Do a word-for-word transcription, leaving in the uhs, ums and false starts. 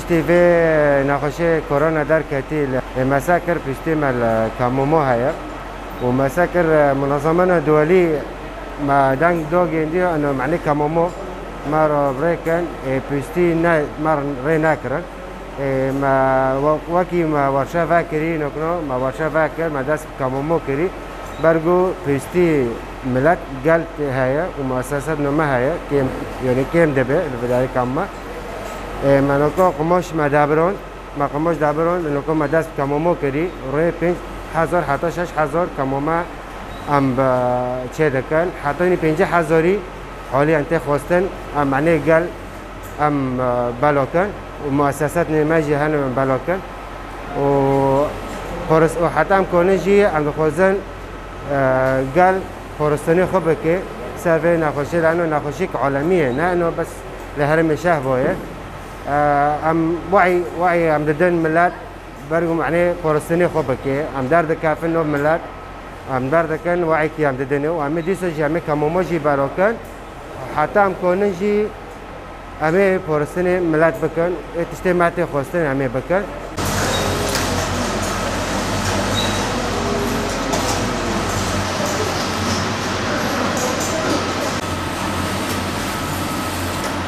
Tî vê nexweşê korona derketî li, ê me se kir piştî me li Kamomo heye û me se kir, e, munezemana duwelî me deng do gêndî, eno, manî Kamomo me re rê kin, ê piştî ne, me rê nekirin. Ê me we-, wekî me werşe vekirî, nokno me werşe vekir, me dest Kamomo kirî. Bergo piştî milet gel heye û muesseset nome heye, kêm, yani kêm dibe li vî darîka me. Ê, me noko qimoş me dabiron, me qimoş dabiron, noko me dest Kamomo kirî, rê pênc hezar heta şeş hezar Kamome em bi çê dikin. Heta nî pêncî hezarî holî em tê xwestin, em manê gel em, e, belo kin û muesseset nê me jî hene em belo kin. Û poris-, û heta em konin jî em dixwazin, e, gel poristinê xwe bike ser vê nexweşê, lano nexweşîk alemî ye, ne eno bes li herêmê şeh boye. E, em wayî, wayî em didin milet bergum, enê poristinê xwe bike, em derdikefin no milet, em derdikin wayîkî em didinê û em ê dîsa jî em ê Kamomo jî belo kin. Heta em konin jî em ê poristinê milet bikin, ê tiştê me tê xwestin em ê bikin.